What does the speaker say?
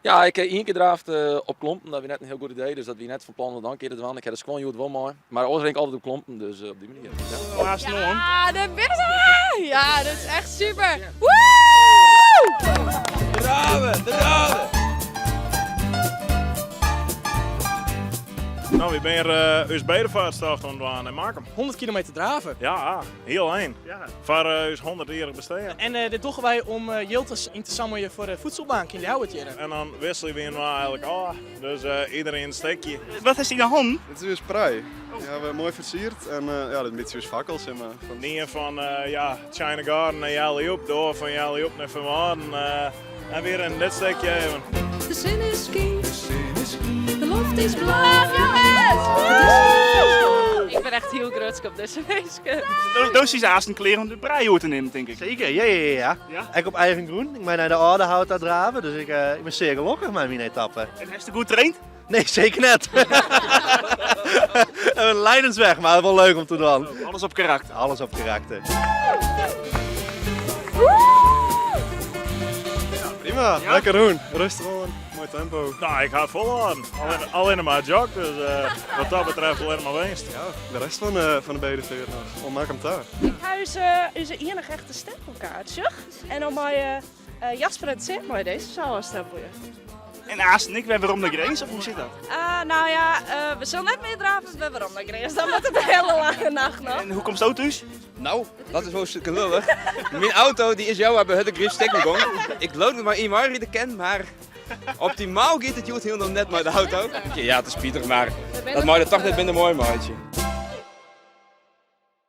Ja, ik ha ien kear draafd op klompen, dat wie net in hiel goed idee, dus dat wie net fan plan om dat noch in kear te dwaan. Ik ha de skuon hjoed wol mei, mar oars rin ik altyd op klompen, dus op dy manier. Ja. Ja, dêr binne se! Ja, dat is echt super! Woe! Drave, drave! No, wy binne hjir ús bedevaartstocht oan it dwaan yn Makkum. 100 kilometer drave. Ja, hiel ein. Foar ús hûndertjierrich bestean. En dit dogge wy om jild yn te sammeljen foar de Voedselbank yn Ljouwert hjir. En dan wisselje wy inoar eigentlik ôf. Dus iedereen in stikje. Wat hast yn de hannen? Dit is ús prei. Dy hawwe we moai fersierd en ja, dit is in bytsje ús fakkel, sis mar. De ien fan ja, China Garden nei Jellejoep, de oar fan Jellejoep nei Feanwâlden. En wy rinne dit stikje even. De sinne skynt, de loft is blau. Ik bin echt hiel grutsk op dizze minsken. Do siest aansten klear om de prei oer te nimmen, tink ik. Seker, ja, ja, ja. Ja? Ek op eigen grûn. Ik mei nei de Aldehou ta drave, dus ik, ik bin sear gelokkich mei myn etappe. En hast goed traind? Nee, seker net. Een lijdensweg, mar wol leuk om te dwaan. Alles op karakter. Alles op karakter. Prima, lekker rûn. Rêstich oan, moai tempo. No, ik ha it folhâlden. Allinne mar jog, dus wat dat betreft allinne mar winst. Ja, de rest fan de bedevaart noch. Oan Makkum ta. Ik ha ús, ús ienige echte stempelkaart, sjoch. En dan mei Jasper en Tseard mei dizze sa ôfstempelje. En aansten ek wer werom nei Grins, of hoe sit dat? No ja, we sille net mear draven, wer werom nei Grins. Dan wurdt it in hiele lange nacht noch. En hoe komsto thús? No, dat is wol in stik lullich. Myn auto dy is jou by hurde grif stikken gong. Ik leau dat ik mar ien wei ride kin, mar optimaal giet it hjoed hielendal net mei de auto. Ja, it is spitich, mar dat mei der toch net minder moai meitsje.